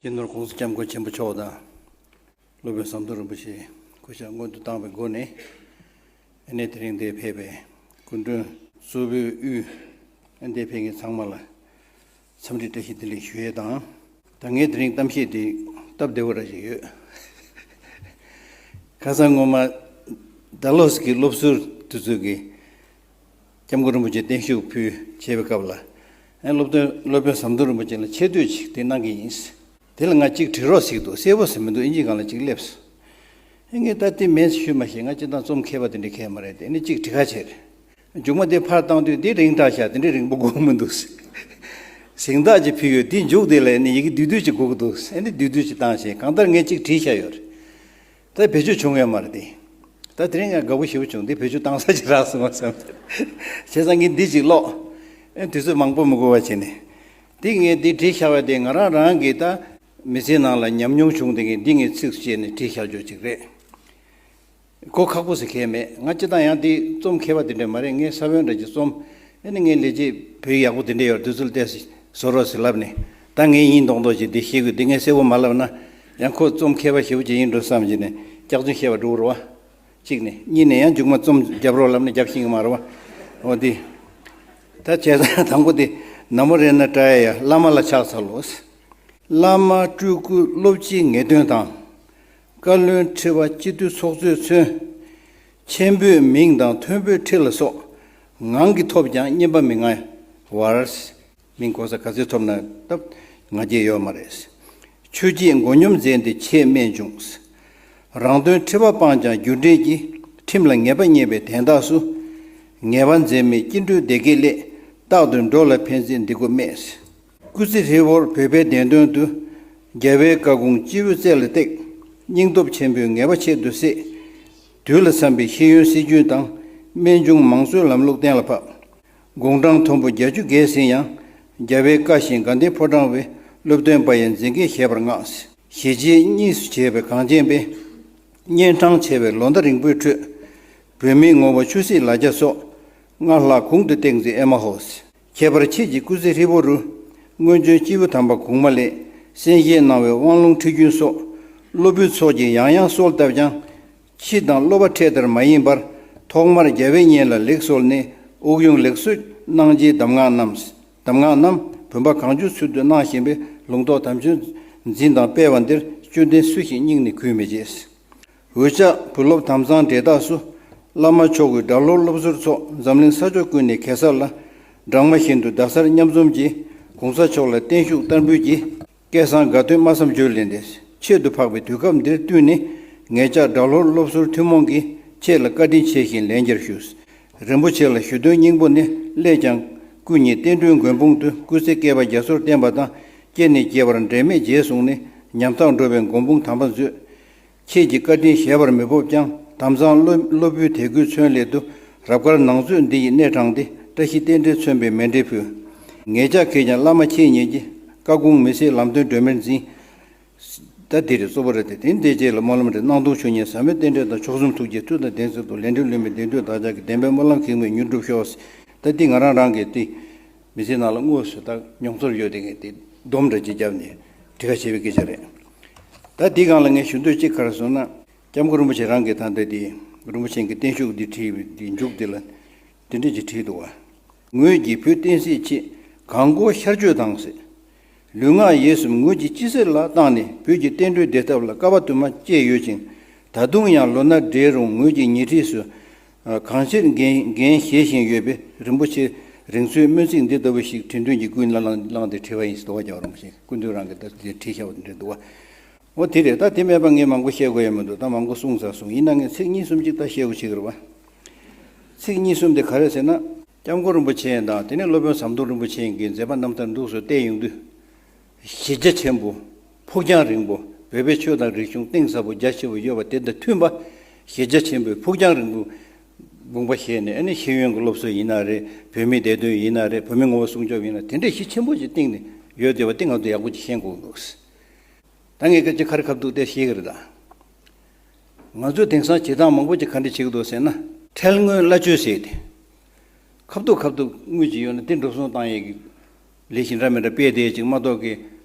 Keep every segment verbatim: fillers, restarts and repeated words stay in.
སྤྱི་ནོར་༸གོང་ས་༸སྐྱབས་མགོན་ཆེན་པོ་མཆོག་དང་། སློབ་དཔོན་ཟམ་གདོང་རིན་པོ་ཆེ་སྐུ་ཕྱྭ་སྔོན་དུ་བཏང་བའི་སྒོ་ནས། ཨ་ནི་དེ་རིང་འདིར་ཕེབས་པའི་སྐུ་མགྲོན་གཙོ་བོའི་དབུས། ཨ་ནི་འདིར་ཕེབས་མཁན་ཚང་མ་ལ་འཚམས་འདྲི་བཀྲ་ཤིས་བདེ་ལེགས་ཞུ་ཡས་དང་། ད་ངས་དེ་རིང་གཏམ་བཤད་འདི་སྟབས་བདེ་བོ་ར་ཞིག་ཡོད། ཁ་སང་སྔོན་མ་ཌལ་ཧོ་སི་གི་སློབ་ཟུར་དེ་ཚོ་གིས་སྐྱབས་མགོན་རིན་པོ་ཆེ་བརྟན་བཞུགས་ཕུལ་བྱས་པའི་སྐབས་ལ། ཨ་ནི་སློབ་དཔོན་སློབ་དཔོན་ཟམ་གདོང་རིན་པོ་ཆེ་ལ་ཆེ་བསྟོད་ཅིག་དེ་གནང་གི་ཡིན། དེ་ལ་ང་གཅིག་བྲིས་རོགས་ཟེར་གྱི་འདུག་གསལ་པོ་ཟེར་མི་འདུག་ཨིན་ཇི་སྒང་ལ་གཅིག་སླེབས་སོང་། ཨེ་ངས་ད་དེ་མེད་ཞུས་མ་ཤེས། ང་སྤྱིར་བཏང་རྩོམ་མཁས་པ་དེ་འདྲ་མཁས་མ་རེད་དེ། ཨ་ནི་གཅིག་བྲིས་ཁ་བྱས་རེད། མཇུག་མ་དེ་ཕར་བཏང་དུས་འདི་རིང་དྲགས་ཤག་དེ་འདྲའི་རིང་པོ་དགོས་མི་འདུག་གཟེངས་རྟགས་ཅིག་ཕུལ་ཡོད། དེ་མཇུག་དེ་ལ་ཨ་ནི་ཡི་གེ་བསྡུས་བསྡུས་ཅིག་དགོས་ཀྱི་འདུག་ཨ་ནི་བསྡུས་བསྡུས་ཅིག་བཏང་ཞེས་གང་ལྟར་ངས་གཅིག་བྲིས་བཞག་ཡོད་རེད། ད་བེད་སྤྱོད་བྱུང་ཡོད་མ་རེད་དེ། ད་དེ་རིང་ང་དགའ་པོ་ཞེ་པོ་བྱུང་། འདི་བེད་སྤྱོད་བཏང་ས་ཅིག་རག་སོང་བ་བསམ། བྱས་ཙང་ངས་འདི་ཅིག་ཀློག་ཨེ་དུས་ཚོད་མང་པོ་མི་འགོར་བ་བྱས་ནས། འདི་ངས་འདི་བྲིས་བཞག་པ་དེ་ང་རང་རང་གིས་ད་མི་ཚེའི་ནང་ལ་ཉམས་མྱོང་བྱུང་དེ་ངས་འདི་ངས་ཚིགས་བཅད་ནས་བྲིས་བཞག་རྒྱུ་ཅིག་རེད། གོ་ཁག་པོ་ཟེར་མཁན་མེད། ང་སྤྱིར་བཏང་ཡང་འདི་རྩོམ་མཁས་པ་དེ་འདྲ་མ་རེད། ངས་ས་བོན་འདྲ་ཅིག་རྩོམ། ཨེ་ནི་ངའི་ལས་བྱེད་བོད་ཡིག་ཡག་པོ་དེ་འདྲ་ཡོད་རེད། དེ་ཚོ་ལ་བལྟས་བཟོ་རོགས་ཟེར་ལབ་ནས། ད་ངས་ཡིན་མདོག་མདོག་བྱས་འདི་བཤད་དགོས། འདི་ངས་གསལ་པོ་མ་ལབ་ན་ཡང་ཁོ་རྩོམ་མཁས་པ་ཞེ་པོ་ཅིག་ཡིན་འགྲོ་བསམ་བྱས་ནས་སྐྱག་རྫུན་བཤད་པ་འགྲོ་རུ་བ། གཅིག་ནས། གཉིས་ནས་ཡང་མཇུག་མ་རྩོམ་རྒྱབ་རོགས་ལབ་ནས་རྒྱབ་ཤེས་ཀྱི་མ་རེད་བ། འོ་འདི། ད་བྱས་ཙང་དང་པོ་འདི། ན་མོ་རཏྣ་ཏྲ་ཡ། བླ་མ་ལ་ཕྱག་འཚལ་ལོ། བླ་མ་སྤྲུལ་སྐུ་སློབ་སྤྱིའི་ངེས་དོན་དང་། བཀའ་བློན་ཁྲི་པ་སྤྱི་འཐུས་ཚོགས་གཙོས་མཚོན། ཆེན་པོའི་མིང་དང་མཐོན་པོའི་ཁྲི་ལ་སོགས། ངང་གིས་ཐོབ་ཀྱང་བསྙེན་པ་མི་མངའ་བར། མིང་གོ་ས་ག་ཚོད་ཐོབ་ན་སྟབས་ང་རྒྱལ་ཡོད་མ་རེད། ཆོས་བརྒྱད་མགོ་སྙོམས་མཛད་དེ་ཆེས་རྨད་བྱུང་། རང་དོན་ཁྲི་པ་སྤངས་ཀྱང་རྒྱུ་འབྲས་ཀྱིས། ཁྲིམས་ལ་ངེས་པ་རྙེད་པའི་དན་རྟགས་སུ། ངེས་པ་འཛད་མེད་སྐྱེ་འགྲོའི་བདེ་དགེ་སླད། རྟག་ཏུ་འགྲོ་ལ་ཕན་ཚུན་འདི་སྒོ་སྨྲས། སྐུ་ཚེ་ཧྲིལ་པོར་བོད་པའི་བདེན་དོན་དུ། རྒྱལ་བའི་བཀའ་དགོངས་སྤྱི་བོའི་རྩེ་ལ་བཏེགས། སྙིང་སྟོབས་ཆེན་པོས་ངེས་པ་ཆེད་དུ་བསྲེས། དུས་ལ་བསམ་པའི་ཤེས་ཡོན་སྲིད་ཇུས་དང་། རྨད་བྱུང་མང་གཙོའི་ལམ་ལུགས་གཏན་ལ་ཕབ། དགུང་གྲངས་མཐོན་པོ་བརྒྱད་ཅུ་བརྒལ་ཟིན་ཡང་། རྒྱལ་བའི་བཀའ་བཞིན་དགའ་ལྡན་ཕོ་བྲང་བའི། སློབ་སྟོན་པ་ཡི་མཛེས་དགེ་བཞེས་པར་མངགས། ཞི་བྱེད་གཉིས་སུ་བྱས་པའི་གངས་ཅན་པའི། གཉན་འཕྲང་ཆེ་བའི་ལོ་ཟླ་རིང་པོའི་ཁྲོད། བོད་མིའི་ངོ་བོ་ཆོས་སྲིད་ལ་རྒྱ་སོགས། སྔར་ལྷག་གོང་དུ་ཏིང་འཛིན་ཨེ་མ་ཧོ། ཁྱད་པར་ཁྱེད་ཀྱི་སྐུ་ཚེ་ཧྲིལ་པོ་རུ། སྔོན་བྱོན་སྐྱེས་བུ་དམ་པ་གོང་མ་ལས། གསན་བཞེས་གནང་བའི་དབང་ལུང་ཁྲིད་རྒྱུན་སོགས། སློབ་བུའི་ཚོགས་ཀྱིས་ཡང་ཡང་གསོལ་བཏབ་ཀྱང་། ཕྱི་དང་སློབ་པ་འཕྲད་ལྟར་མ་ཡིན་པར། ཐོག་མར་རྒྱལ་བའི་སྙན་ལ་ལེགས་གསོལ་ནས། དབུགས་དབྱུང་ལེགས་གསོལ་གནང་རྗེས་གདམས་ངག་རྣམས། གདམས་ངག་རྣམས་བུམ་པ་གང་བྱུང་ཚུལ་དུ་གནང་བཞིན་པའི་ལུང་རྟོགས་དམ་ཆོས་འཛིན་དང་སྤེལ་བ་འདིར་སྐྱོན་ལྡན་སུ་ཞིག་སྙིང་ནས་གུས་མི་བྱེད། འུ་ཅག་བུ་སློབ་དམ་གཙང་འབྲེལ་ཐག་སུ། བླ་མ་མཆོག་གི་སྒྲ་སློབ་སློབ་ཟུར་ཚོགས་འཛམ་གླིང་ས་ཕྱོགས་ཀུན་ནས་གེ་སར་ལ། སྦྲང་མ་བཞིན་དུ་ཟླ་གསར་མཉམ་འཛོམས་ཀྱིས། གོང་ས་མཆོག་ལ་བརྟན་བཞུགས་བསྟར་འབུལ་གྱིས། སྐལ་བཟང་དགའ་སྟོན་སྨྲ་བསམ་བརྗོད་ལེན་ཏེ། ཆེད་དུ་འཕགས་པའི་དུས་སྐབས་འདིར་བསྟུན་ནས། ངེད་ཅག་སྒྲ་སློབ་སློབ་ཟུར་ཐུན་མོང་གིས་ཁྱེད་ལ་བཀའ་དྲིན་ཆེ་ཞིང་ལན་བརྒྱར་ཞུ། རིན་པོ་ཆེ་ལ་ཞུ་དོན་སྙིང་པོ་ནི། སླད་ཀྱང་སྐུ་ཉིད་བསྟན་འགྲོའི་མགོན་དཔུང་དུ་སྐུ་ཚེ་བསྐལ་པ་རྒྱ་མཚོར་བརྟན་པ་དང་། སྐྱེ་ནས་སྐྱེ་བར་འབྲལ་མེད་རྗེས་བཟུང་ནས། ཉམ་ཐག་འགྲོ་བའི་མགོན་དཔུང་དམ་པ་མཛོད། ཁྱེད་ཀྱི་བཀའ་དྲིན་གཞལ་བར་མི་ཕོབ་ཀྱང་། དམ་གཙང་སློབ་སློབ་བུའི་དད་གུས་མཚོན་སླད་དུ། རབ་དཀར་ནང་མཛོད་འདི་ཡི་སྣེ་དྲངས་ཏེ། བཀྲ་ཤིས་རྟེན་འབྲེལ་མཚོན་པའི་མཎྜལ་ཕུལ། ངེད་ཅག་གིས་ཀྱང་བླ་མ་ཁྱེད་ཉིད་ཀྱི། བཀའ་དགོངས་མི་ཟད་ལམ་སྟོན་སྒྲོན་མེར་འཛིན། ད་འདི་རེད་གཙོ་བོ་རེད་དེ། དེ་འདི་རྗེས་ལ་སྨོན་ལམ་རེད། སྣང་སྟོང་ཆོས་ཉིད་ཟབ་མོའི་རྟེན་འབྲེལ་དང་། མཆོག་གསུམ་ཐུགས་རྗེའི་མཐུ་དང་ལྡན་ཚུལ་དུ། ལས་འབྲས་བསླུ་མེད་བདེན་མཐུ་བདག་ཅག་གི། བདེན་པའི་སྨོན་ལམ་གེགས་མེད་མྱུར་འགྲུབ་ཤོག། ད་འདི་ང་རང་རང་གིས་དེ་མི་ཚེ་ནང་ལ་དངོས་སུ་ད་མྱོང་ཚོར་ཡོད་དེ། ངས་དེ་སྡོམ་འདྲ་ཅིག་བརྒྱབ་ནས་བྲིས་ཁ་བྱས་པའི་སྐད་ཆ་རེད། ད་འདི་སྒང་ལ་ངས་ཞུ་འདོད་གཅིག་ག་རེ་ཟེར་ན། སྐྱབས་མགོན་རིན་པོ་ཆེ་རང་གིས་ད་ལྟ་དེ་རིན་པོ་ཆེ་གི་བརྟན་བཞུགས་འདི་བྲིས་པའི་འདི་མཇུག་འདི་ལ་དེ་འདྲ་ཅིག་བྲིས་འདུག་བ། ངོས་ཀྱིས་བོད་བསྟན་སྲིད་ཆེད་གང་དགོས་ཤར་བསྐྱོད་དང་ཟེར། ལུས་ངག་ཡིད་གསུམ་ངོས་ཀྱིས་ཅི་ཟེར་ལ་བཏང་ནས། བོད་ཀྱི་བསྟན་འགྲོའི་བདེ་ཐབས་ལ་དཀའ་བ་དུ་མ་སྤྱད་ཡོད་ཅིང་། ད་དུང་ཡང་ལོ་ན་བགྲེས་རུང་ངོས་ཀྱི་ཉེ་འཁྲིས་སུ་གང་ཆེར་འགན་འགན་བཞེས་བཞིན་ཡོད་པས། རིན་པོ་ཆེ་རིང་འཚོའི་སྨོན་ཚིག་འདི་ལྟ་བུ་ཞིག་དྲན་རྟེན་གྱི་སྐུ་ལ་བླངས་བླངས་ཏེ་བྲིས་པ་ཡིན་ཟེར། དོ་བ་རྒྱག་རིན་པོ་ཆེ་སྐུ་མདུན་རང་གིས་ད་དེ་བྲིས་བཞག་པ་འདྲ་འདུག་བ། འོ་དེ་རེད། ད་དེ་མེད་པ་ངས་མང་པོ་བཤད་དགོས་ཡ་མི་འདུག་ད་མང་པོ་གསུངས་ཚར་སོང་། ཡིན་ན་ངས་ཚིག་གཉིས་གསུམ་ཅིག་ད་བཤད་དགོས་བྱེད་ཀྱི་རེད་བ། ཚིག་གཉིས་གསུམ་དེ་ག་རེ་ཟེར་ན། སྐྱབས་མགོན་རིན་པོ་ཆེ་དང་དེ་ནས་སློབ་དཔོན་ཟམ་གདོང་རིན་པོ་ཆེ་གི་མཛད་པ་རྣམ་ཐར་འདུག་སེ་བལྟས་ཡོང་དུས། གཞི་རྒྱ་ཆེན་པོ། ཕུགས་རྒྱང་རིང་པོ། བོད་པའི་ཆོས་དང་རིག་གཞུང་གཏིང་ཟབ་པོ་རྒྱ་ཆེ་བོ་ཡོད་པ་དེ་དང་མཐུན་པ། གཞི་རྒྱ་ཆེན་པོའི་ཕུགས་རྒྱང་རིང་པོ། དགོངས་པ་བཞེས་ནས། ཨ་ནི་ཤེས་ཡོན་གྱི་སློབ་གསོ་ཡིན་ན་རེད། བོད་མིའི་བདེ་དོན་ཡིན་ན་རེད། བོད་མིའི་ངོ་བོ་སྲུང་སྐྱོབ་ཡིན་ན། དེ་འདྲའི་གཞི་ཆེན་པོ་ཞིག་བཏིང་ནས་ཡོད་བསྡད་པ་དེ་ང་ཚོས་ཡག་པོ་ཅིག་ཤེས་དགོས་འདུག་ད་ངས་སྐད་ཆ་ཁ་རི་ཁ་ཐུག་དེ་བཤད་ཀྱི་རེད་ད། ང་ཚོས་དེང་སང་བྱེད་སྟངས་མང་པོ་ཅིག་ག་འདྲ་བྱེད་ཀྱི་འདུག་ཟེར་ན། ཁྲལ་དངུལ་གླ་སྤྱོད་ཟེར་ཏེ། ཁ་ཐུག་ཁ་ཐུག་དངུལ་ཅིག་ཡོད་ན་དེ་འགྲོ་སོང་བཏང་ཡས་ཀྱི་ལས་གཞི་འདྲ་མི་འདྲ་སྤེལ་བསྡད་ཅིག་མ་གཏོགས་ཀྱི།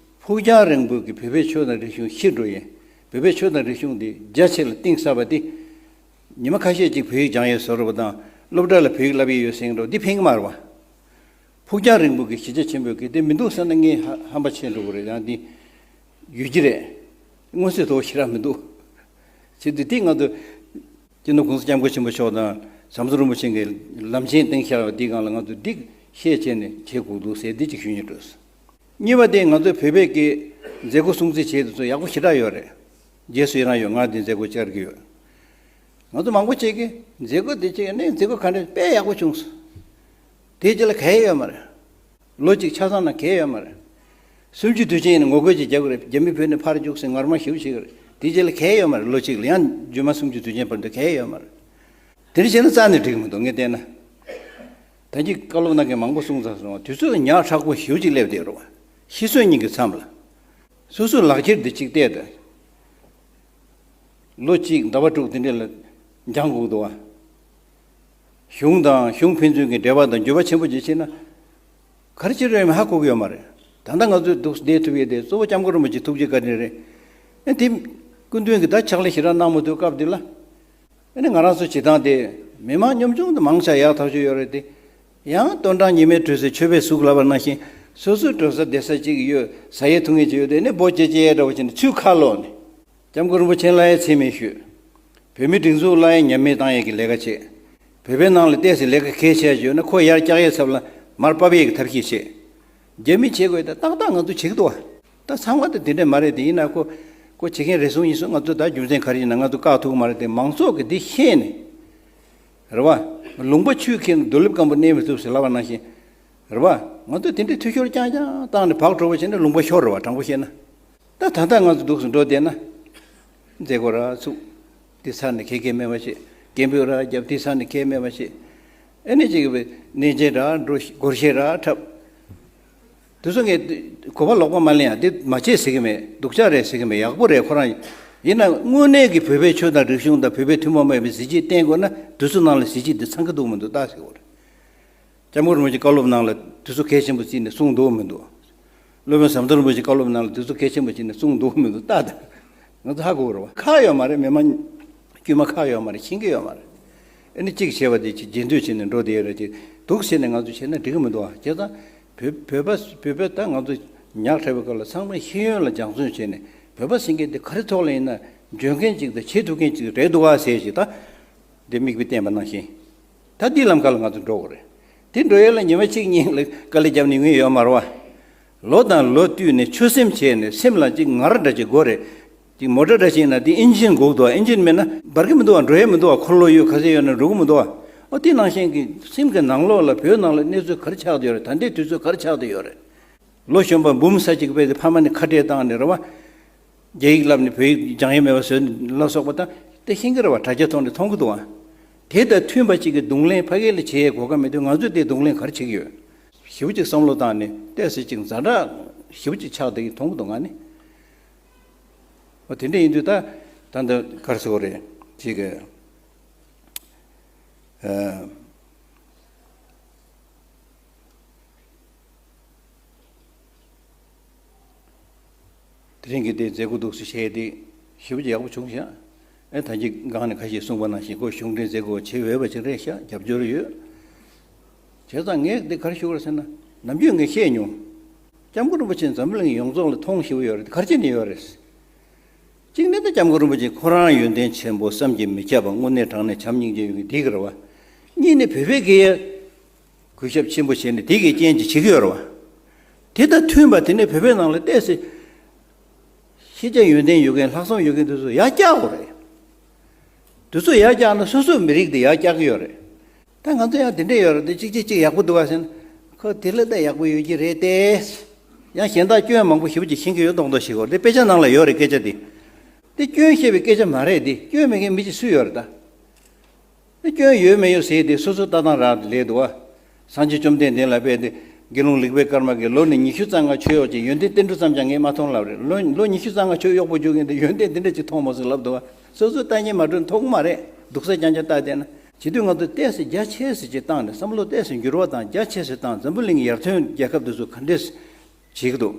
ཕུགས་རྒྱང་རིང་པོ་གི་བོད་པའི་ཆོས་དང་རིག་གཞུང་ཤི་འགྲོ་ཡས། བོད་པའི་ཆོས་དང་རིག་གཞུང་འདི་རྒྱ་ཆེ་ལ་གཏིང་ཟབ་པ་འདི། ཉི་མ་ཁ་ཤས་ཅིག་བོད་ཡིག་སྦྱང་ཡས་བཟོ་འདྲ་པོ་དང་སློབ་གྲྭ་ལ་བོད་ཡིག་བསླབ་ཡས་ཡོད་ཟེར་འགྲོ་འདི་ཕན་གི་མ་རེད་བ། ཕུགས་རྒྱང་རིང་པོ་གི་གཞིས་ཆགས་ཆེན་པོ་གི་དེ་མི་འདུག་ཟེར་ན་ངས་ཧ་ཧམ་པ་ཆེ་འགྲོ་གི་རེད། ཡང་འདི་ཡོད་ཀྱི་རེད། མངོན་གསལ་དོད་ཞེ་དྲག་མི་འདུག་བྱེད་དུས་དེ་ང་ཚོ་སྤྱི་ནོར་༸གོང་ས་༸སྐྱབས་མགོན་ཆེན་པོ་མཆོག་དང་ཟམ་གདོང་རིན་པོ་ཆེ་གིས་ལམ་ཆེན་བཏིང་བཞག་པ་འདི་སྒང་ལ་ང་ཚོ་འདི་ཤེས་བྱས་ནས་བྱེད་དགོས་འདུག་ཟེར་འདི་གཅིག་ཞུ་སྙིང་འདོད། གཉིས་པ་དེ་ང་ཚོ་བོད་པའི་གི་མཛད་སྒོ་སྲུང་བརྩི་བྱེད་དུས་ཚོ་ཡག་པོ་ཞེ་དྲག་ཡོད་རེད། རྗེས་སུ་ཡི་རང་ཡོད། ང་འདི་མཛད་སྒོ་བཅར་གི་ཡོད། ང་ཚོ་མང་པོ་ཅིག་གིས་མཛད་སྒོ་འདི་བྱས་ནས་མཛད་སྒོ་ག་འདྲ་དཔེ་ཡག་པོ་བྱུང་སོང་། དེའི་རྗེས་ལ་གལ་ཡོད་མ་རེད། ལོ་གཅིག་ཆ་ཚང་ན་གལ་ཡོད་མ་རེད། སུམ་ཅུ་དུས་ཆེན་ཡིན་ན་ངོ་རྒོལ་ཅིག་རྒྱག་གི་རེད། རྒྱ་མི་བོད་ནས་ཕར་རྒྱུགས་ཟེར་ངར་མ་ཞེ་པོ་བྱེད་ཀྱི་རེད། དེའི་རྗེས་ལ་གལ་ཡོད་མ་རེད། ལོ་གཅིག་ལ་ཡང་རྒྱུ་མ་སུམ་ཅུ་དུས་ཆེན་བར་དུ་གལ་ཡོད་མ་རེད། དེ་འདྲ་བྱས་ན་རྩ་ནས་འགྲིག་མི་འདུག་ངས་བལྟས་ན། ད་གིན་བཀའ་སློབ་གནང་མཁན་མང་པོ་གསུངས་ཚར་སོང་བ། དུས་ཚོད་ཉག་ཕྲ་པོ་ཞེ་པོ་ཅིག་སླེབས་བསྡད་རེད་བ། ཤི་གསོན་གཉིས་ཀྱི་མཚམས་ལ། སོ་སོའི་ལག་འཁྱེར་འདི་གཅིག་བལྟས་ཏེ། ལོ་གཅིག་ཟླ་བ་དྲུག་དེ་འདྲ་ལ་འགྱངས་དགོས་འདུག་བ། གཞུང་དང་གཞུང་ཕན་ཚུན་གྱི་འབྲེལ་བ་དང་འགྱུར་བ་ཆེན་པོ་ཅིག་ཕྱིན་ན། ག་རེ་བྱེད་རོགས་ཡིན་མིན་ཧ་གོ་གི་ཡོད་མ་རེད། ད་ལྟ་ང་ཚོས་འདུག་བསྡད་ཐུབ་ཡས་དེ་གཙོ་བོ་སྐྱབས་མགོན་རིན་པོ་ཆེ་ཐུགས་རྗེ་བཀའ་དྲིན་རེད། ཨེ་དེ་སྐུ་མདུན་གྱིས་ད་ཕྱག་ལས་ཞེ་དྲག་གནང་མ་ཐུབ་སྐབས་འདི་ལ། ཨ་ནི་ང་རང་ཚོ་བྱེད་སྟངས་དེ་མི་མང་ཉམ་ཆུང་དུ་མང་ཆ་ཡག་ཐག་ཆོད་ཡོད་རེད་དེ། ཡང་སྟོན་གྲངས་ཉི་མའི་དྲོད་ཟེར་མཆོད་པའི་གཟུགས་ལབ་པ་ནང་བཞིན་སོ་སོའི་འགྲོ་ས་བསྡད་ས་གཅིག་ཡོད། ཟ་ཡས་འཐུང་ཡས་ཅིག་ཡོད་དེ་ནི་སྦོ་ཅེ་ཅེ་ཡས་འདྲ་བོ་བྱས་ནས་ཚུར་ཁ་ལོག་ནས། སྐྱབས་མགོན་རིན་པོ་ཆེ་ལ་ཡང་མཚན་སྨད་ཞུས། བོད་མིའི་སྒྲིག་འཛུགས་ལ་ཡང་ཉམས་སྨད་བཏང་ཡས་ཀྱི་ལས་ཀ་བྱེད། བོད་པའི་ནང་ལ་ཏོག་ཙམ་ལས་ཀ་གལ་ཆེ་ཡོད་ན་ཁོ་ཡར་བཀྱག་ཡས་ཚབ་ལ་མར་ཕབ་ཡས་ཀྱི་ཐབས་ཤེས་བྱེད། རྒྱ་མིས་བྱེད་དགོས་དེ་ཏག་ཏག་ང་ཚོས་བྱེད་ཀྱི་འདུག་བ། ད་ཚང་མ་ད་དེ་འདྲས་མ་རེད་དེ། ཡིན་ན་ཁོ་ཁོ་བྱེད་མཁན་རེ་ཟུང་ཡིན་སོང་། ང་ཚོ་ད་རྒྱུ་མཚན་ག་རེ་ཡིན་ན་ང་ཚོ་བཀག་ཐུབ་ཀྱི་མ་རེད་དེ། མང་ཚོགས་ཀྱིས་འདི་ཤེས་ནས། རེད་བ། ལུང་པ་ཆུས་ཁེངས་རྡོ་ལེབ་སྐམ་པོ་གནས་མི་ཐུབ་ཟེར་ལབ་པ་ནང་བཞིན། རེད་བ། ང་ཚོས་དེ་འདྲས་འཐུས་ཤོར་རྐྱང་རྐྱང་བཏང་ནས་བག་གྲོ་བོ་བྱས་ནས་ལུང་པ་ཤོར་རེད་བ། དྲང་པོ་བཤད་ན། ད་ད་ལྟ་ང་ཚོ་འདུག་སེ་འགྲོ་བསྡད་ན། མཛད་སྒོ་ར་ཚུགས། དེ་ཚར་ནས་ཁེ་ཁེ་མེད་པ་བྱེད། སྐད་འབོད་ར་རྒྱབ། དེ་ཚར་ནས་ཁེ་མེད་པ་བྱེད། ཨེ་ནི་ཅིག་གི་གནས་མཇལ་ར་འགྲོ། སྒོར་གཞས་ར་འཁྲབ། དེ་ཚོ་ངས་གོ་བ་ལོག་པ་མ་ལེན་ཡ། དེ་མ་བྱེད་ཟེར་གི་མེད། སྡུག་ཅག་རེད་ཟེར་གི་མེད། ཡག་པོ་རེད། ཁོ་རང་ཡིན་ན་དངོས་གནས་ཀྱི་བོད་པའི་ཆོས་དང་རིག་གཞུང་དང་བོད་པའི་ཐུན་མོང་མ་ཡིན་པའི་གཟི་བརྗིད་བསྟན་དགོས་ན་དེ་ཚོ་ནང་ལ་གཟི་བརྗིད་དེ་ཚང་གི་འདུག་མི་འདུག་ལྟ་ཟེར་གི་རེད། སྐྱབས་མགོན་རིན་པོ་ཆེ་བཀའ་སློབ་ནང་ལ་དུས་ཚོད་གལ་ཆེན་པོ་བརྩིས་ནས་གསུངས་འདུག་མི་འདུག་སློབ་དཔོན་ཟམ་གདོང་རིན་པོ་ཆེ་བཀའ་སློབ་ནང་ལ་དུས་ཚོད་གལ་ཆེན་པོ་བརྩིས་ནས་གསུངས་འདུག་མི་འདུག་ལྟ་དང་། ང་ཚོ་ཧ་གོ་རེད་བ། ཁག་ཡོད་མ་རེད། མི་མང་དཀྱུས་མ་ཁག་ཡོད་མ་རེད། ཤེས་ཀྱི་ཡོད་མ་རེད། ཨ་ནི་གཅིག་བྱས་པ་དེ་ཅིག་རྗེས་ཟློས་བྱས་ནས་འགྲོ་བསྡད་ཡོད་རེད། ཅིག་འདུག་བྱས་ནས་ང་ཚོ་བྱས་ན་འགྲིག་གི་མི་འདུག་བ། བྱས་ཙང་བོད་བོད་པ་བོད་པ་ད་ང་ཚོ་ཉག་ཕྲ་བའི་སྐབས་ལ་ཚང་མས་ཤེས་ཡོན་ལ་སྦྱང་བརྩོན་བྱས་ནས་བོད་པ་ཟེར་མཁན་དེ་ག་རེ་ཐོག་ལ་ཡིན་ན་འཇོན་མཁན་ཅིག་དང་བྱེད་ཐུབ་མཁན་ཅིག་རེད་འདུག་བ་ཟེར་ཞིག་ད། འདི་མིག་དཔེ་བསྟན་པ་ནང་བཞིན། ད་འདི་ལམ་ཁ་ལ་ང་ཚོ་འགྲོ་དགོས་རེད། དེ་འགྲོ་ཡས་ལ་ཉི་མ་གཅིག་གཉིས་ལ་དཀའ་ལས་བརྒྱབ་ནས་ཡོང་ཡས་ཡོད་མ་རེད་བ། ལོ་དང་ལོ་བསྟུད་ནས་ཆོད་སེམས་བྱས་ནས་སེམས་ལ་ཅིག་ངར་འདྲ་ཅིག་དགོས་རེད། ཅིག་མོ་ཊ་འདྲ་ཞིག་ཡིན་ན་དེ་ཨིན་ཇིན་དགོས་འདུག་བ། ཨིན་ཇིན་མེད་ན་འབར་གི་མི་འདུག་བ། འགྲོ་ཡས་མི་འདུག་བ། འཁོར་ལོ་ཡོད་ག་ཚད་ཡོད་ན་འགྲོ་གི་མི་འདུག་བ། ཨོ་དེ་ནང་བཞིན་གྱི་སེམས་ཀྱི་ནང་ལོགས་ལ་བོད་ནང་ལ་གནས་ཚུལ་ག་རེ་ཆགས་བསྡད་ཡོད་རེད། ད་ལྟའི་དུས་ཚོད་ག་རེ་ཆགས་བསྡད་ཡོད་རེད། ལོ་གཞོན་པ་འབུམ་ས་གཅིག་སྤེལ་ཏེ་ཕ་མ་ནས་ཁ་བྲལ་བཏང་ནས་རེད་བ། རྒྱ་ཡིག་བསླབ་ནས་བོད་ཡིག་སྦྱང་ཡས་མེད་པ་བཟོས་ལ་སོགས་པ་དང་དེ་ཤེས་ཀྱི་རེད་བ། དྲ་རྒྱ་ཐོག་ནས་མཐོང་གི་འདུག་བ། དེ་དང་མཐུན་པ་གཅིག་གི་གདོང་ལེན་ཕ་གི་ལ་བྱེད་ཡས་གོ་སྐབས་མེད་དུས་ང་ཚོས་དེ་གདོང་ལེན་ག་རེ་བྱེད་ཀྱི་ཡོད། ཞེ་པོ་ཅིག་བསམ་བློ་བཏང་ནས་ཏོག་ཙམ་ཅིག་ཛ་དྲག་ཞེ་པོ་ཅིག་ཆགས་བསྡད་ཀྱི་མཐོང་གི་འདུག་ང་ནི། འོ་དེ་འདྲ་ཡིན་དུས་ད་ད་འདི་ག་རེ་ཟེར་དགོས་རེད་ཅིག་གི། ཨ། དེ་རིང་གི་དེ་མཛད་སྒོ་འདུག་སེ་བྱས་ཏེ་ཞེ་པོ་ཅིག་ཡག་པོ་བྱུང་ཤག་ཨེ་ད་གིན་སྒང་ནས་ཁ་ཤས་གསུངས་པ་ནང་བཞིན་ཁོ་གཞུང་འབྲེལ་མཛད་སྒོ་བྱེད་འོས་པ་ཅིག་རེད་ཤག་རྒྱབ་སྐྱོར་ཡོད། བྱས་ཙང་ངས་འདི་ག་རེ་ཞུ་དགོས་རེད་ཟེར་ན། ནམ་རྒྱུན་ངས་བཤད་མྱོང་། སྐྱབས་མགོན་རིན་པོ་ཆེ་འཛམ་བུ་གླིང་ཡོངས་རྫོགས་ལ་མཐོང་ཞེ་པོ་ཡོད་རེད། ག་རེ་བྱས་ནས་ཡོད་རེད། གཅིག་ནས་ད་སྐྱབས་མགོན་རིན་པོ་ཆེ་ཁོ་རང་ཡོན་ཏན་ཆེན་པོ་བསམ་གྱིས་མི་ཁྱབ་པ་དངོས་གནས་དྲང་གནས་བྱམས་སྙིང་རྗེ་ཡོད་མཁན་འདི་ག་རེད་བ། གཉིས་ནས་བོད་པའི་སྐད་ཡིག་གུས་ཞབས་ཆེན་པོ་བྱས་ནས་དེ་གི་རྐྱེན་གྱིས་བྱེད་ཀྱི་ཡོད་རེད་བ། དེ་དང་མཐུན་པ་དེ་ནས་བོད་པའི་ནང་ལ་ཏོག་ཙམ་ཤེས་བྱ་ཡོན་ཏན་ཡོད་མཁན་ལྷག་བསམ་ཡོད་མཁན་དེ་ཚོ་ཡར་བཀྱག་དགོས་རེད། དེ་ཚོ་ཡར་བཀྱག་ན་སོ་སོའི་མི་རིགས་དེ་ཡར་བཀྱག་གི་ཡོད་རེད། ད་ང་ཚོ་ཡང་དེ་འདྲས་ཡོད་རེད་དེ་གཅིག་གཅིག་གཅིག་ཡག་པོ་འདུག་བ་ཟེར་ན། ཁོ་དེ་ལས་ད་ཡག་པོ་ཡོད་ཀྱི་རེད་དེ། ཡང་གཞན་དག་སྐྱོན་མང་པོ་ཞེ་པོ་ཅིག་ཤེས་ཀྱི་ཡོད་མདོག་མདོག་ཞིག་གོ། དེ་དཔེ་ཆ་ནང་ལ་ཡོད་རེད་སྐད་ཆ་དེ། དེ་སྐྱོན་བཤད་པའི་སྐད་ཆ་མ་རེད་དེ། སྐྱོན་མེད་མཁན་མི་གཅིག་སུ་ཡོད་རེད་ད། དེ་སྐྱོན་ཡོད་མེད་ཡོད་ཟེར་དེ་སོ་སོ་ལྟ་སྟངས་རག་ལས་འདུག་བ། སངས་རྒྱས་བཅོམ་ལྡན་འདས་ལ་དཔེ་དེ་དགེ་སློང་ལེགས་པའི་སྐར་མ་གིས་ལོ་ནི་ཉི་ཤུ་རྩ་ལྔ་ཆོས་གཡོག་བྱས། ཡོན་ཏན་ཏིལ་འབྲུ་ཙམ་ཀྱང་ངས་མ་མཐོང་ལབ་རེད། ལོ་ལོ་ཉི་ཤུ་རྩ་ལྔ་ཆོས་གཡོག་པོ་རྒྱུག་མཁན་དེ་ཡོན་ཏན་དེ་འདྲ་ཅིག་མཐོང་མ་སོང་ལབ་འདུག་བ། སོ་སོའི་ལྟ་ཉན་མ་གྲོལ་མཐོང་གི་མ་རེད། སྡུག་ས་རྐྱང་རྐྱང་ལྟ་བསྡད་ན། བྱེད་དུས་ང་ཚོ་ཏོག་ཙམ་རྒྱ་ཆེ་ཙམ་ཅིག་བཏང་ནས་བསམ་བློ་ཏོག་ཙམ་འགྱུར་བ་བཏང་རྒྱ་ཆེ་ཙམ་བཏང་འཛམ་བུ་གླིང་ཡར་ཐོན་རྒྱལ་ཁབ་དེ་ཚོ་ག་འདྲས་བྱེད་ཀྱི་འདུག་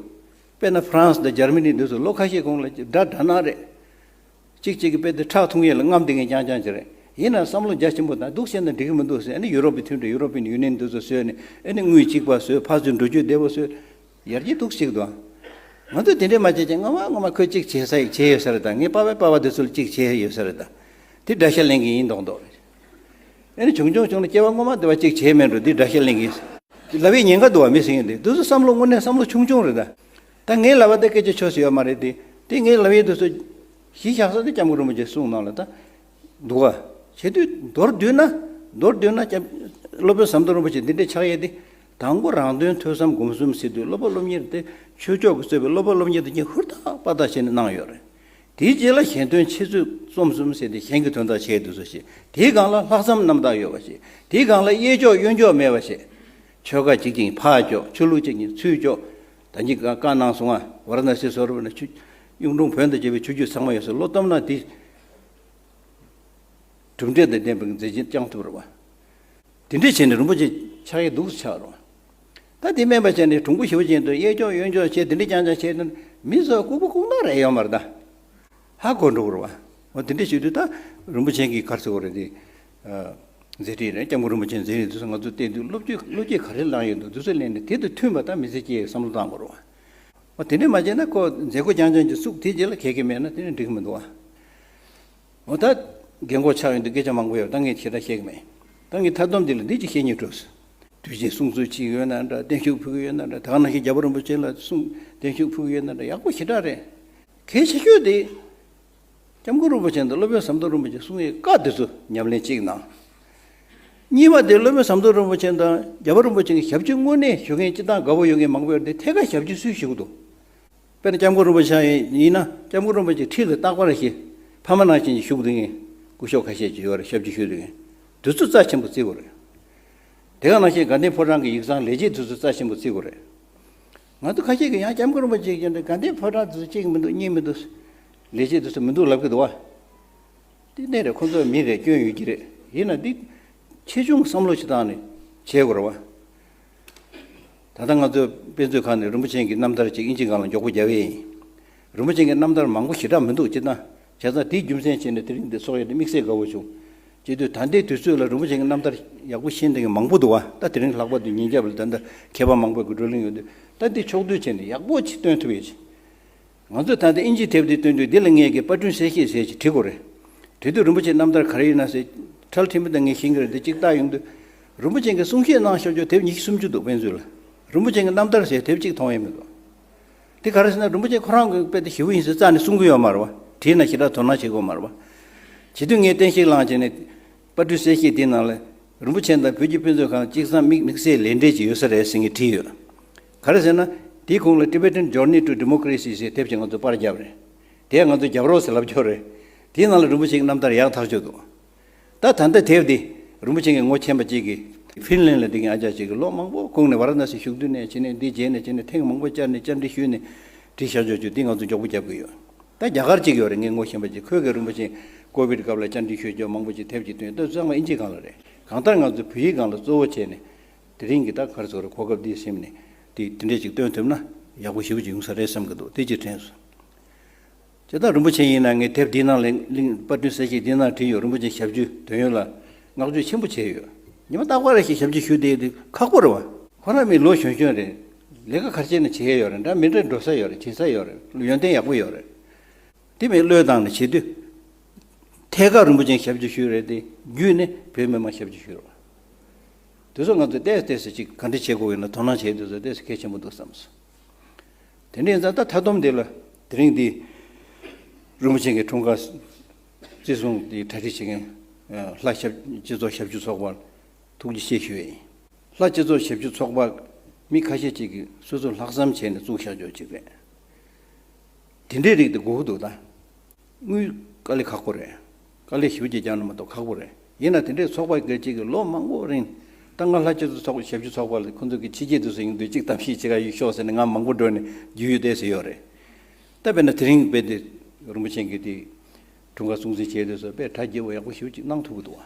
དཔེར་ན་ཧྥ་རན་སི་དང་འཇར་མ་ནི་འདི་ཚོ་ལོ་ཁ་ཤས་གོང་ལ་དགྲ་དགྲ་ནག་རེད། གཅིག་གཅིག་གི་དཔེ་དེ་ཁྲག་འཐུང་ཡས་ལ་རྔམ་བསྡད་མཁན་རྐྱང་རྐྱང་ཅིག་རེད། ཡིན་ན་བསམ་བློ་རྒྱ་ཆེན་པོ་དང་སྡུག་བཤད་ན་འགྲིག་གི་མི་འདུག་ཟེར། ཨ་ནི་ཡུ་རོབ་པའི་མཐུན་གྲོས་ཡུ་རོབ་པའི་ཡུ་ནི་ཡན་འདི་ཚོ་བཟོས་ནས་ཨ་ནི་དངུལ་གཅིག་པ་བཟོས། ཕར་ཚུར་འགྲོ་སྐྱོད་བདེ་པོ་བཟོས། ཡར་རྒྱས་འདུག་ཅིག་འདུག་ང་ཚོས་དེ་འདྲས་མ་བྱས་ཀྱང་སྔ་མ་སྔ་མ་ཁོས་གཅིག་བྱས་ས་ཡིག་བྱས་ཡོད་ས་རེད། ད་ངའི་པ་ཕའི་པ་ཕ་དེ་ཚོ་ལ་གཅིག་བྱས་ཡོད་ས་རེད། ད་དེ་དགྲ་ཤ་ལེན་གི་ཡིན་མདོག་མདོག་རེད། ཨ་ནི་བྱུང་བྱུང་བྱུང་ན་སྐྱེ་བ་སྔོན་མ་དེ་བ་གཅིག་བྱས་མེད་འགྲོ། འདི་དགྲ་ཤ་ལེན་གི་ཡིན་ལབ་ཡས་ཉེན་ཁ་འདུག་བ། མི་ཟེར་ཡོད་འདི་འདི་ཚོ་བསམ་བློ་དངོས་གནས་བསམ་བློ་ཆུང་ཆུང་རེད། ད་ད་ངའི་ལབ་པ་དེ་སྐད་ཆ་ཆོས་སུ་ཡོད་མ་རེད། དེ་དེ་ངའི་ལབ་ཡས་དེ་ཚོ་གཞི་བཞག་ས་དེ་སྐྱབས་མགོན་རིན་པོ་ཆེ་གསུང་གནང་ལ་ད་འདུག་བ། བྱེད་དུས་མདོར་བསྡུས་ན་མདོར་བསྡུས་ན་སྐྱབས་སློབ་དཔོན་ཟམ་གདོང་རིན་པོ་ཆེ་འདི་འདྲའི་ཕྱག་ཡས་དེ། དང་པོ་རང་དོན་ཐོས་བསམ་སྒོམ་གསུམ་ཟེར་དུས་སློབ་དཔོན་སློབ་གཉེར་དེ་ཆོས་ཕྱོགས་ཀྱིས་གཙོས་པའི་སློབ་དཔོན་སློབ་གཉེར་དེ་གཉིས་ཧུར་ཐག་པ་ཐག་བྱས་ནས་གནང་ཡོད་རེད། དེའི་རྗེས་ལ་གཞན་དོན་འཆད་རྩོད་རྩོམ་གསུམ་ཟེར་ཏེ་གཞན་གྱི་དོན་དག་བྱས་འདུག་ས་ཞིག་དེའི་སྒང་ལ་ལྷག་བསམ་རྣམ་དག་ཡོད་པ་ཞིག་དེའི་སྒང་ལ་གཡས་ཕྱོགས་གཡོན་ཕྱོགས་མེད་པ་ཞིག་ཆོལ་ཁ་གཅིག་ཅིང་ཕར་ཕྱོགས། ཆོས་ལུགས་གཅིག་ཅིང་ཚུར་ཕྱོགས། ད་གིན་བཀའ་བཀའ་གནང་སོང་ང་། ཝཱ་ར་ཎ་སི་སོགས་ལ་ཆུ་གཡུང་དྲུང་བོན་དང་བཅས་པའི་ཆོས་བརྒྱུད་ཚང་མ་ཡོད་ས། བློ་བཏབ་ན་དེ་གྲུབ་འབྲས་དང་ལྡན་པའི་མཛད་རྗེས་བསྐྱངས་ཐུབ་རེད་བ། དེ་འདྲས་བྱས་ནས་རིན་པོ་ཆེ་ཕྱག་ཡས་འདུག་སེ་ཆགས་རོགས། ད་དེ་སྨན་པ་བྱས་ནས་དྲུང་པོ་ཞེ་པོ་ཅན་དུ་གཡས་ཕྱོགས་གཡོན་ཕྱོགས་བྱས། དེ་འདྲས་རྐྱང་རྐྱང་བྱས་ནས་མི་ཚོ་ལྐུགས་པ་ལྐུགས་ནག་རེ་ཡོད་མ་རེད་ད། ཧ་གོ་འགྲོ་གི་རེད་བ། འོ་དེ་འདྲས་བྱེད་དུས་ད་རིན་པོ་ཆེ་གི་ག་རེ་ཟེར་དགོས་རེད་དེ། མཛད་རྗེས་རེད། སྐྱབས་མགོན་རིན་པོ་ཆེའི་མཛད་རྗེས་དེ་ཚོ་ང་ཚོ་བལྟས་དུས་བློ་སྐྱེད་བློ་སྐྱེད་ག་རེ་བླངས་ཡོད་འདུག་དེ་ཚོ་ལེན་ནས་དེ་དང་མཐུན་པ་ད་མི་ཚེ་སྐྱེལ་བསམ་བློ་བཏང་དགོས་རེད་བ། འོ་དེ་འདྲས་མ་བྱས་ན་ཁོ་མཛད་སྒོ་རྐྱང་རྐྱང་གི་བཙུགས་དེ་རྗེས་ལ་གལ་གལ་མེད་ན་དེ་ནི་འགྲིག་གི་མི་འདུག་བ། འོ་ད་རྒན་གོག་ཆགས་ཡོང་དུས་སྐད་ཆ་མང་པོ་ཡོད། ད་ངས་ཞེ་དྲག་བཤད་ཀྱི་མེད། ད་ངས་མཐའ་སྡོམ་འདི་ལ་འདི་ཅིག་བཤད་སྙིང་བྲོ་སོང་། དུས་ཆེན་སྲུང་བརྩི་བྱེད་ཀྱི་ཡོད་ན་འདྲ། བརྟན་བཞུགས་ཕུལ་གྱི་ཡོད་ན་འདྲ། ད་ག་ནང་བཞིན་རྒྱལ་བ་རིན་པོ་ཆེ་ལ་གསུང་བརྟན་བཞུགས་ཕུལ་གྱི་ཡོད་ན་འདྲ། ཡག་པོ་ཞེ་དྲག་རེད། གལ་ཆེ་ཤོས་དེ་སྐྱབས་མགོན་རིན་པོ་ཆེ་དང་སློབ་དཔོན་ཟམ་གདོང་རིན་པོ་ཆེ་གསུང་བའི་བཀའ་དེ་ཚོ་ཉམས་ལེན་གཅིག་གནང་། གཉིས་པ་དེ་སློབ་དཔོན་ཟམ་གདོང་རིན་པོ་ཆེ་དང་རྒྱལ་བ་རིན་པོ་ཆེ་གི་ཞབས་ཕྱི་དངོས་གནས་ཞུ་མཁན་སྤྱིར་བཏང་དགའ་པོ་ཡོད་མཁན་མང་པོ་ཡོད་རེད་དེ། ཐད་ཀར་ཞབས་ཕྱི་སུས་ཞུ་གི་འདུག་དཔེར་ན་སྐྱབས་མགོན་རིན་པོ་ཆེ་ཡིན་ན་སྐྱབས་མགོན་རིན་པོ་ཆེ་ཁྲི་ལ་རྟག་པར་ཞིག་ཕ་མ་ནང་བཞིན་ཞུགས་བསྡད་མཁན་སྐུ་ཞབས་ཁ་ཤས་ཅིག་ཡོད་རེད། ཞབས་ཕྱི་ཞུས་བསྡད་མཁན་དེ་ཚོ་རྩ་ཆེན་པོ་བརྩི་དགོས་རེད། དེ་ག་ནང་བཞིན་དགའ་ལྡན་ཕོ་བྲང་གི་ཡིག་ཚང་ལས་བྱེད་དེ་ཚོ་རྩ་ཆེན་པོ་བརྩི་དགོས་རེད། ང་ཚོ་ཁ་ཤས་ཀྱིས་ཡང་སྐྱབས་མགོན་རིན་པོ་ཆེ་ཡིན་ན་དགའ་ལྡན་ཕོ་བྲང་དེ་ཚོ་གཅིག་མི་འདུག་གཉིས་མི་འདུག་ལས་བྱེད་དེ་ཚོ་མི་འདུག་ལབ་ཀྱི་འདུག་བ། དེ་གནས་རེད། ཁོ་ཚོ་མི་རེད། སྐྱོན་ཡོད་ཀྱི་རེད། ཡིན་ན་འདི་ཆེ་ཆུང་བསམ་བློ་ཞིག་བཏང་ནས་བྱེད་དགོས་རེད་བ། ད་ལྟ་ང་ཚོའི་དཔེ་མཛོད་ཁང་ནས་རིན་པོ་ཆེ་གི་རྣམ་ཐར་ཅིག་དབྱིན་ཇི་སྒང་ལ་མགྱོགས་པོ་རྒྱབ་ཡས་ཡིན། རིན་པོ་ཆེ་གི་རྣམ་ཐར་མང་པོ་ཞེ་དྲག་མི་འདུག་སྤྱིར་བཏང་བྱས་ཙང་དེའི་རྒྱུ་མཚན་བྱས་ནས་དེ་རིང་འདི་ཚོགས་ཡས་དེ་དམིགས་བསལ་དགའ་བོ་བྱུང་། བྱེད་དུས་ད་ལྟའི་དུས་ཚོད་ལ་རིན་པོ་ཆེ་གི་རྣམ་ཐར་ཡག་པོ་ཤེས་མཁན་མང་པོ་འདུག་བ། ད་དེ་རིང་ལྷག་པར་དུ་ཉིན་རྒྱབ་ལ་ད་ལྟ་མཁས་པ་མང་པོ་གི་བགྲོ་གླེང་ཡོད་དུས་ད་འདི་ཕྱོགས་བསྡུས་བྱས་ནས་ཡག་པོ་ཅིག་སྟོན་ཐུབ་ཡས་ཅིག་ང་ཚོས་ད་ལྟ་དབྱིན་ཇིའི་དེབ་འདི་སྟོན་དུས་འདི་ལ་ངས་ཀྱི་པར་སྐྲུན་གསལ་བཤད་ཟེར་ཅིག་བྲིས་དགོས་རེད། བྲིས་དུས་རིན་པོ་ཆེའི་རྣམ་ཐར་ག་རེ་ཡིན་ན་ཟེར་ཁྲལ་ཁྲིམས་དང་ངས་ཤེས་ཀྱི་རེད། འདི་གཅིག་བལྟ་ཡོང་དུས་རིན་པོ་ཆེ་གིས་གསུང་བཤད་གནང་ཤོག་ཅོག་དེབ་ཉི་ཤུ་སུམ་ཅུ་འདུག་དཔེ་མཛོད་ལ། རིན་པོ་ཆེ་གི་རྣམ་ཐར་ཟེར་དེབ་གཅིག་མཐོང་ཡས་མི་འདུག་དེ་ག་རེ་ཟེར་ན་རིན་པོ་ཆེ་ཁོ་རང་གི་དཔེ་དེ་ཞེ་པོ་ཡིན་ཟེར་རྩ་ནས་གསུང་གི་ཡོད་མ་རེད་བ། བྲིས་ན་ཞེ་དྲག་དོ་སྣང་བྱེད་དགོས་མ་རེད་བ། བྱེད་དུས་ངས་བསྟན་བཤིག་བླངས་བྱས་ནས་པར་སྐྲུན་གསལ་བཤད་དེའི་ནང་ལ་རིན་པོ་ཆེ་དང་བོད་ཀྱི་དཔེ་མཛོད་ཁང་གཅིག་ཚང་དམིགས་དམིགས་བསལ་ལས་འབྲེལ་ཅིག་ཡོད་ས་རེད་ཟེར་ངས་བྲིས་ཡོད། ག་རེ་ཟེར་ན། དེའི་གོང་ལ་Tibetan Journey to Democracy ཟེར་དེབ་ཅིག་ང་ཚོས་པར་བརྒྱབ་རེད། དེ་ང་ཚོས་རྒྱབ་རོགས་ཟེར་ལབ་ཆོག་རེད། དེའི་ནང་ལ་རིན་པོ་ཆེ་གི་རྣམ་ཐར་ཡག་ཐག་ཆོད་འདུག་ད་ད་ལྟ་དེབ་འདི་རིན་པོ་ཆེ་གི་ངོ་མཁྱེན་པ་གཅིག་གིས་ཧྥིན་ལན་ལ་བསྡད་མཁན་ཨ་ཅག་ཅིག་གིས་ལོ་མང་པོ་གོང་ནས་ཝཱ་ར་ཎ་སི་བཞུགས་དུས་ནས་བྱས་ནས་འདི་བྱས་ནས་བྱས་ནས་ཐེངས་མང་པོ་བཅར་ནས་བཅར་འདྲི་ཞུས་ནས་བྲིས་བཞག་ཆོག་ཆོག་འདི་ང་ཚོ་མགྱོགས་པོ་རྒྱབ་གི་ཡོད། ད་རྒྱ་གར་གཅིག་ཡོད་རེད། ངས་ངོ་ཤེས་པ་གཅིག་ཁོས་གི་རིན་པོ་ཆེ་ཀོ་བིད་སྐབས་ལ་བཅར་འདྲི་ཞུས་ཆོག་མང་པོ་ཅིག་དེབ་ཅིག་བཏོན། ད་ཚང་མ་དབྱིན་ཇི་སྒང་ལ་རེད། གང་ལྟར་ང་ཚོ་བོད་ཡིག་སྒང་ལ་གཙོ་བོ་བྱས་ནས་དེ་རིང་གི་ད་ག་རེ་ཟེར་དགོས་རེད། གོ་སྐབས་འདི་ཟིན་ནས་དེ་དེ་འདྲས་ཅིག་བཏོན་ཐུབ་ན་ཡག་པོ་ཞེ་པོ་ཅིག་ཡོང་ས་རེད་བསམ་གི་འདུག་དེ་ཅིག་དྲན་སོང་། དེ་ལྟར་རིན་པོ་ཆེ་ཡིན་ན་ངས་དེབ་འདིའི་ནང་ལ་གླིང་པར་སྐྲུན་གསལ་བཤད་འདིའི་ནང་བྲིས་ཡོད། རིན་པོ་ཆེའི་ཞབས་ཞུ་དོན་ཡོད་ལ་བསྔགས་བརྗོད་ཆེན་པོ་བྱས་ཡོད། ཉི་མ་རྟག་པར་ཞིག་ཞབས་ཞུ་ཞུ་བསྡད་དེ་ཁག་པོ་རེད་བ། ཁོ་རང་མི་ལོ་གཞོན་གཞོན་རེད། ལས་ཀ་ག་རེ་བྱས་ནས་བྱེད་ཡས་ཡོད་རེད། འདྲ་མི་འདྲ་འགྲོ་ས་ཡོད་རེད། བྱེད་ས་ཡོད་རེད། ཡོན་ཏན་ཡག་པོ་ཡོད་རེད། དེ་མིན་བློས་བཏང་ནས་བྱེད་དུས། ཐད་ཀར་རིན་པོ་ཆེའི་ཞབས་ཞུ་ཞུས་རེད་དེ། བརྒྱུད་ནས་བོད་མི་མང་ཞབས་ཞུ་ཞུས་རེད་བ། དེ་ཚོ་ང་ཚོས་ཏོག་ཙམ་ཏོག་ཙམ་ཅིག་ག་འདྲ་བྱེད་དགོས་ཡོད་ན་དོ་སྣང་བྱེད་དུས་ཚོད་ཏོག་ཙམ་གལ་ཆེན་པོ་འདུག་བསམ་སོང་། དེ་འདྲ་ཡིན་ཙང་ད་མཐའ་སྡོམ་དེ་ལ་དེ་རིང་འདི་རིན་པོ་ཆེ་གི་འཁྲུངས་སྐར་བརྩི་སྲུང་དེ་གྲ་སྒྲིག་བྱེད་མཁན་ལྷ་ཞབས་སྤྱི་ཚོགས་ཞབས་ཞུ་ཚོགས་པར་ཐུགས་རྗེ་ཆེ་ཞུ་ཡས་ཡིན། ལྷ་སྤྱི་ཚོགས་ཞབས་ཞུ་ཚོགས་པ་མི་ཁ་ཤས་ཅིག་གིས་སོ་སོ་ལྷག་བསམ་བྱས་ནས་བཙུགས་བཞག་ཆོག་ཅིག་རེད། དེ་འདྲའི་རིགས་དེ་དགོས་ཀྱི་འདུག་ད། དངུལ་དཀའ་ལས་ཁག་པོ་རེད། དཀའ་ལས་ཞེ་པོ་ཅིག་རྒྱག་ན་མ་གཏོགས་ཁག་པོ་རེད། ཡིན་ན་དེ་འདྲའི་ཚོགས་པ་སྒེར་གཅིག་གིས་ལོ་མང་པོ་རིང་། ད་ང་ལྷ་སྤྱི་ཚོགས་ཚོགས་ཞབས་ཞུ་ཚོགས་པ་ལ་ཁོང་ཚོ་གི་ཕྱི་རྒྱལ་དུ་སོང་ཡོང་དུས་གཅིག་གཏམ་བཤད་བྱེད་ག་ཡོད་ཤོག་ཟེར་ནས་ང་མང་པོ་འགྲོ་ནས་རྒྱུས་ཡོད་བསྡད་ཟེར་ཡོད་རེད། ད་དཔེར་ན་དེ་རིང་དཔེ་དེ་རིན་པོ་ཆེ་གི་དེ་འཁྲུངས་སྐར་སྲུང་བརྩི་བྱས་དུས་སུ་དཔེ་གྲ་རྒྱས་པོ་ཡག་པོ་ཞེ་པོ་ཅིག་གནང་ཐུབ་ཀྱི་འདུག་བ།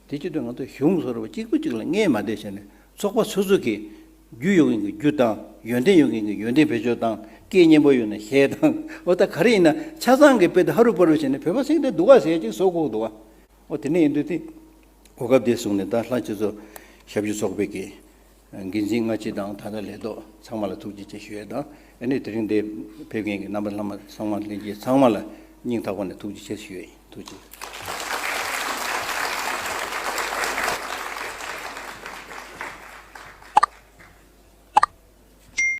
དེ་བྱེད་དུས་ང་ཚོ་གཞུང་བཟོ་འདྲ་བ་གཅིག་པུ་གཅིག་ལ་བརྙས་མ་བསྡད་བྱས་ནས་ཚོགས་པ་སོ་སོ་གིས་ རྒྱུ་ཡོད་མཁན་གྱི་རྒྱུ་དང་། ཡོན་ཏན་ཡོད་མཁན་གྱི་ཡོན་ཏན་བེད་སྤྱོད་དང་། སྐད་སྙན་པོ་ཡོད་ན་གཞས་དང་། འོ་ད་ག་རེ་ཡིན་ན་ཆ་ཚང་གི་དཔེ་དེ་ཧ་རུ་པ་རུ་བྱས་ནས་བོད་པ་ཟེར་དེ་སྡུག་ག་ཟེར་ཅིག་བཟོ་དགོས་འདུག་བ། འོ་དེ་ནས་ཡིན་དུས་དེ་གོ་སྐབས་དེ་བཟུང་ནས། ད་ལྷ་སྤྱི་ཚོགས་ཞབས་ཞུ་ཚོགས་པའི་གི་འགན་འཛིན་སྔ་ཕྱི་དང་། ད་ལྟ་ལས་ཐོག་ཚང་མ་ལ་ཐུགས་རྗེ་ཆེ་ཞུ་ཡས་དང་། ཨ་ནི་དེ་རིང་འདིར་ཕེབས་མཁན་གྱི་རྣམ་པ་ལྷ་མོ་ཚང་མ། ལྷན་རྒྱས་ཚང་མ་ལ་སྙིང་ཐག་པ་ནས་ཐུགས་རྗེ་ཆེ་ཞུ་ཡས་ཡིན། ཐུགས་རྗེ་ཆེ།